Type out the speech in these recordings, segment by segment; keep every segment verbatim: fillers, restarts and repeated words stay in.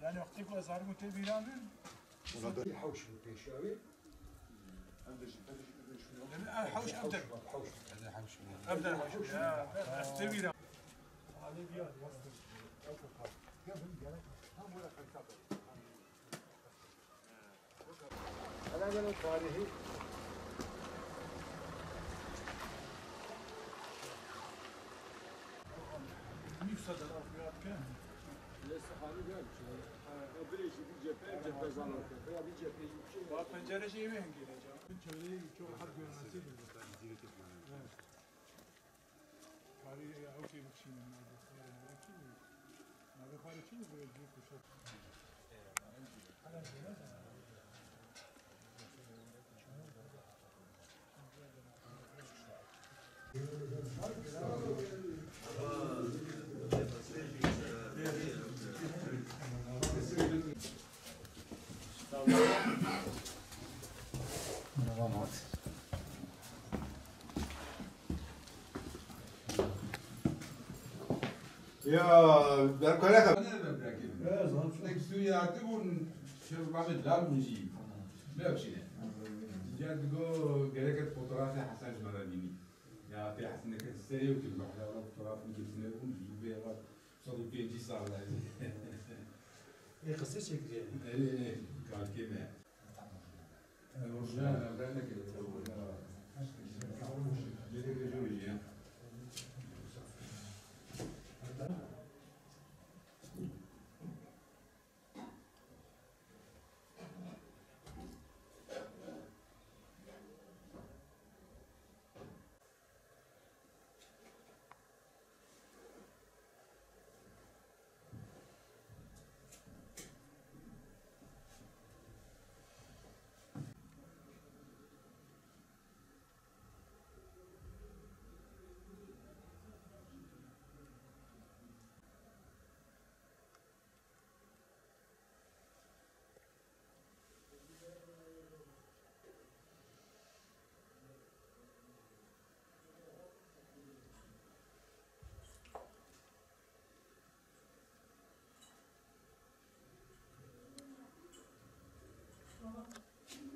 Yani wextê ku ez herim û tê bîran bin. Hewş pêşiya wê. Ev hewş, ev der. Ev der hewş. Ya, ev tê bîran. Elemenên tarîhî. Nîv sed e, ev xuya dike. Lê Sehanî gel. Ha, birê jî bir cephe, cephe zalan ke. Veya bir cephe, bir şey. Bak, pencere şeyi mi hengine can? Çevreyi çok rahat görmesi lazım. Evet. Karî ew kê bikişînin, navê xwe çi bû? Navê xwe çi bû? Bi cî kuşat. Ya, berkare xwe. Ne be bırakayım. Tek Suriye artı bu şevkame lan müziği. Ne yapayım? Diğer digo gereket fotoğrafı Hasan Cumara dini. Ya, te Hasan ne kadar seriyor ki, bak, ya, fotoğrafını getirmeye bu müziği ve ya, bak, sadu pêncî sal. Ê, qisê çêkiriye. Ê, ê, kalkeme.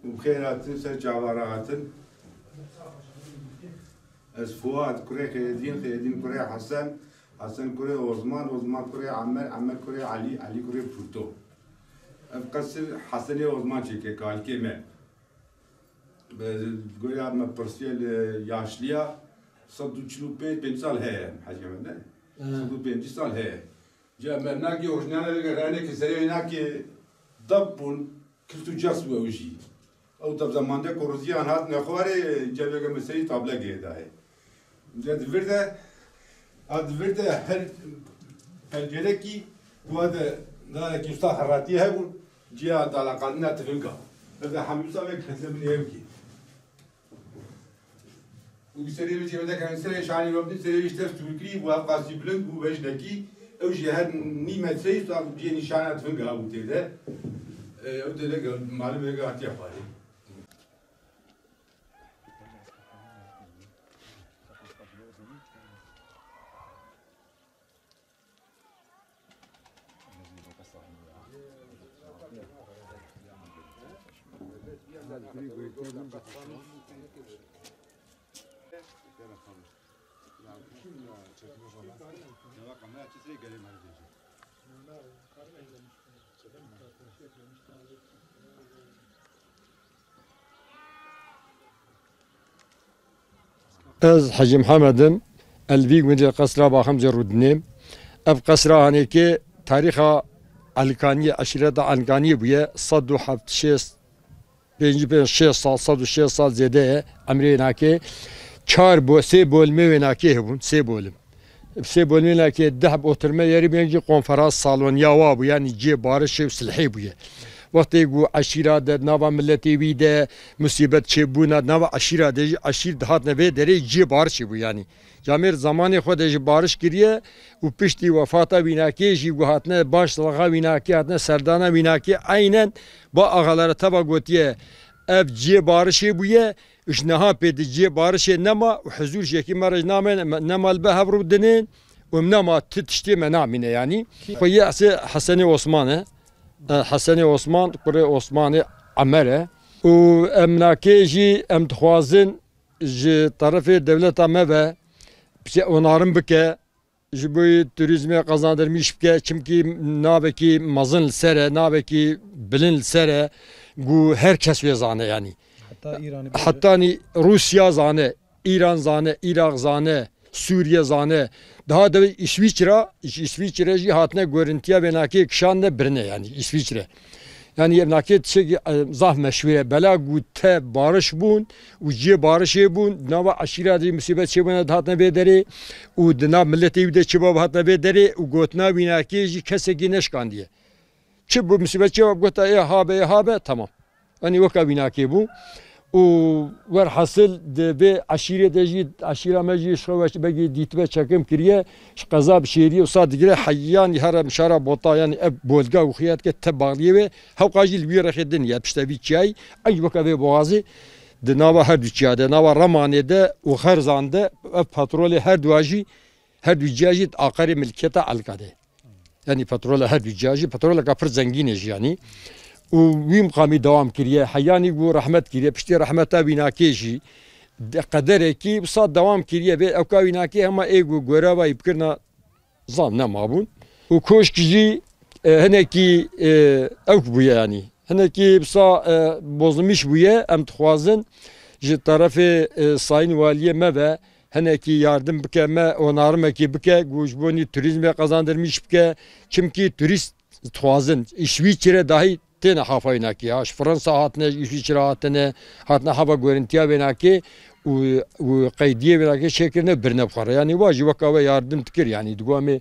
Û bi xêr hatin, ser çava re hatin. Ez Fuad, kurê Xêdîn, Xêdîn kurê Hesen, Hesen kurê Osman, Osman kurê Emer, Emer kurê Elî, Elî kurê Pûrto. Ev qesir Hesenê Osman çêke, kalikê me. Bi goya me pirsiye li yaşliya, sed û çil û pênc, pênc sal heye, Hecî Emed ne? He. Sed û pêncî sal heye. Ca me nakê orijinal vêga, renekê serê wê nakê dab bûn, kift û cas bû ew jî. Ew dab zemande ku riziyan hatine xwarê, ca vêga me serî tablegê dayê. Ca di vir de, a di vir de her pencerekî ku a de darekî usta xeratiyê hebûn, ciya dalaqandina tifinga. Bi de hemî usta vê kete min ew kî. Û bi serê wê jî wê de kem serê şanî wê bidin, serê wê ji ters tûrkirî bû, ev qasî bilind bû, vejnekî. Ew jî her nîv metreyî, sax cihê nîşana tifinga bû tê de. E, ew tê de ge-, malê wê ge hatiye xwarê. Ez Hecî Mihemed im, ez li vî gundê Qesra Baximcê rûdinêm. Ev qesra hanêkê tarîxa Elkaniyê, eşîreta Elkaniyê bûye, sed û heft şêst, pêncî pênc şêst sal, sed û şêst sal zêde ye, emrê nake. Çar bo-, sê bolimê wê nake hebûn, sê bolim. Sê bolimê nake deh oturma yerî bûye, konferans salon ya wa bû, yanî cihê barişê û silhê bûye. Wextê ku eşîra de, nava miletê wî de musîbet çêbûna, nava eşîra de jî, eşîr dihatine vê derê cihê barişê bû yanî. Camêr zamanê xwe de jî bariş kiriye û piştî wefata wînakê jî ku hatine başlaxa wînakê, hatine serdana wînakê, eynen ba axalara teva gotiye, ev cihê barişê bûye. Ji niha pê di cihê barişê nema û hizûr ji yekî me re ji namê nema li be hev rû dinên û nema ti tiştê me namîne yanî. Xwe yê esê Hesenê Osman e. E, Hesenê Osman, kurê Osmanê Emer e. Û em nakê jî em dixwazin ji terefê dewleta me ve biçe onarim bike, ji bo turîzmê qazandirmîş bike, çimkî navekî mezin li ser e, navekî bilind li ser e, ku her kes wê zane yanî. Heta Îranê bêje. Hetanî Rûsya zane, Îran zane, Îraq zane, Sûriye zane. Daha de Îsvîçra, ji Îsvîçre jî hatine gorintiya vênakê kişandine birine yanî Îsvîçre. Yanî vênakê tiştekî, e, zaf meşhûr e. Bela ku te bariş bûn û cihê barişê bûn, nava eşîra de musîbet çêbûne dihatine vê derê û di nav miletê wî de çêbû hatine vê derê û gotina vînakê jî kesekî neşkandiye. Çi bû musîbet çêbû gota ê habe, ê habe, temam. Yanî weka vînakê bû. Û werhasil di vê eşîrê de jî, eşîra me jî ji xwe wek begî dîtibe çekim kiriye, ji qeza bi şêrî wisa digire heyanî here mişara bota, yanî ev bolga û xiyat ke te baxliyê wê, hewqa jî li wî rexê din ye, pişte vî çiyayî, ey weke vê boğazê di nava her du çiya de, nava Remanê de û Xerzan de, ev petrolê her dua jî, her du ciya jî di aqerê milkiyeta Elka de. Yanî petrola her du ciya jî, petroleka pir zengîn e jî yanî. Û wî miqamî dewam kiriye. Heyanî ku rehmet kiriye, piştî rehmeta vînakê jî, de qederekî wisa dewam kiriye. Vê ewka vînakê hema ê ku gorevayî bikirina zan nemabûn. Û koşk jî, e, hinekî, e, ewk bûye yanî. Hinekî wisa, e, bozulmîş bûye. Em dixwazin ji terefê, e, Sayîn Waliyê me ve hinekî yardim bike me, onarimekî bike, ku ji bo nî turîzmê qezandirmîş bike. Çimkî turîst dixwazin, Îsvîçre dahî têne hafa wînakî. Ha, ji Fransa hatine, ji Îsvîçre hatine, hatine hava gorintiya wênakê û, û qeydiyê wênakê çêkirine birine bi xwe re. Yanî wa jî weka we yardim dikir, yanî digo em ê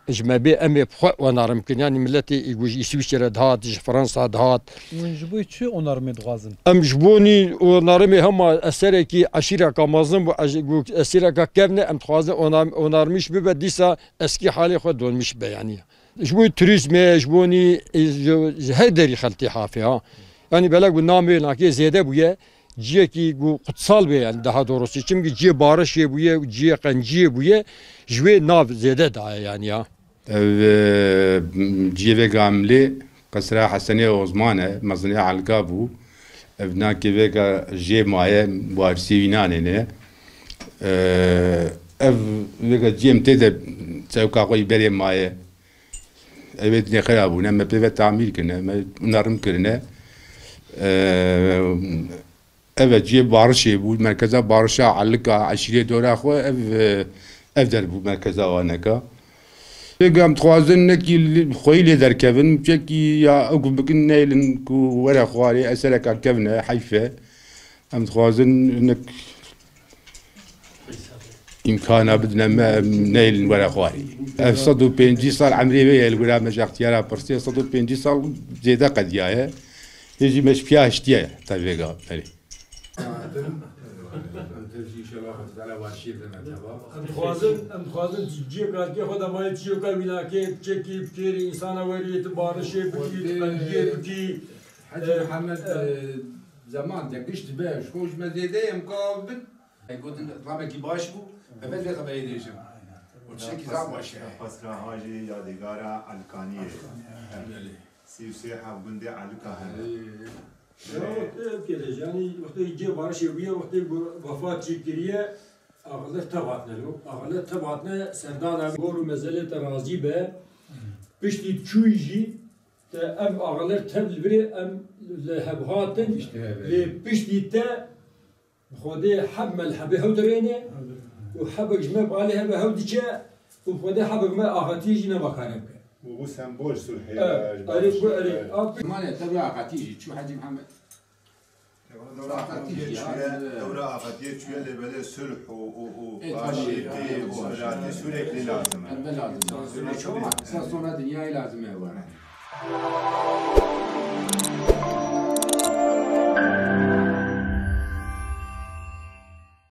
ji me bê em ê bi xwe onarim kirin. Yanî miletê ê ku ji Îsvîçre dihat, ji Fransa dihat. Hûn ji bo çi onarimê dixwazin? Em ji bo nî onarimê hema eserekî eşîreka mezin bû, ez-, ku esereka kevne, em dixwazin onar-, onarmîş bibe, dîsa eskî halê xwe donmîş be yanî. Ji bo turîzmê, ji bo nî, e, ji, ji her derî xeltê hafê ha. Yanî belek ku namê wênakê zêde bûye, ciyekî ku qutsal bê yanî daha doğrusu. Çimkî ciyê barişê bûye, ciyê qenciyê bûye, ji wê nav zêde daye yanî ya. Ev, e, ciyê vê gamlê qesra Hesenê Osman e, mezinê Elka bû. Ev nakê vêga jê maye, warisî wî nanê ne. E, ev vêga ciyê em tê de çewka xwe yî berê maye. Ev ê dinê xera bûne, me pê ve tamîr kirine, me onarim kirine. Eee, ev e ciyê barişê bû, merkeza barişa Elika, eşîrê dora xwe, ev, ev der bû merkeza waneka. Pêk em dixwazin nekî li, xweyî lê derkevin, çekî ya ew ku bikin neylin ku were xwarê, esereka kevne, heyf e. Em dixwazin hinek îmkana bidine me, em neyên were xwarê. Ev sed û pêncî sal emrê wê ye, li gora me ji extiyara pirsê, sed û pêncî sal zêde qediyaye. Hê jî me ji piya hiştiye tevêga berê. Em dixwazin, em dixwazin ciyê kazikê xwe de mayê çiyê ka wînakê, çekî, bikêrî, însana werî, tu barişê bikî, tu qenciyê bikî. Hecî Mihemed, e, zeman de giş dibe, ji xwe ji me zêde ye, em ka bin. Ey gotin, ramekî baş bû, ev ez vê xeberê dêjim. Û tiştekî zaf baş e. Qesra Hacê yadîgara Elkaniyê. Belê. Sî û sê heb gundê Elika hene. Ey. Ya wextê ev kere, yanî wextê cê barişê bûye, wextê ku wefat jî kiriye, axalir tev hatine lo. Axalir tev hatine serdana gor û mezelê te razî be. Piştî çûyî jî te em axalir tev li virê em li hev hatin. Lê piştî te Bi Xwedê heb me li hebê hew dirêne û hebek ji me bi alê hebe hew diçe û bi Xwedê hebek me axetiyê jî nema kare bike. Û bû sembol sulhê. Evet, erê, bû, erê. Mane tevra axetiyê jî çû Hecî Mihemed. Tevra axetiyê çûye, tevra axetiyê çûye lê belê sulh û, û, û aşîtî û miratî sürekli lazim e. Elbet lazim e. Sulh çawa? Esas sona dinyayê lazim e were.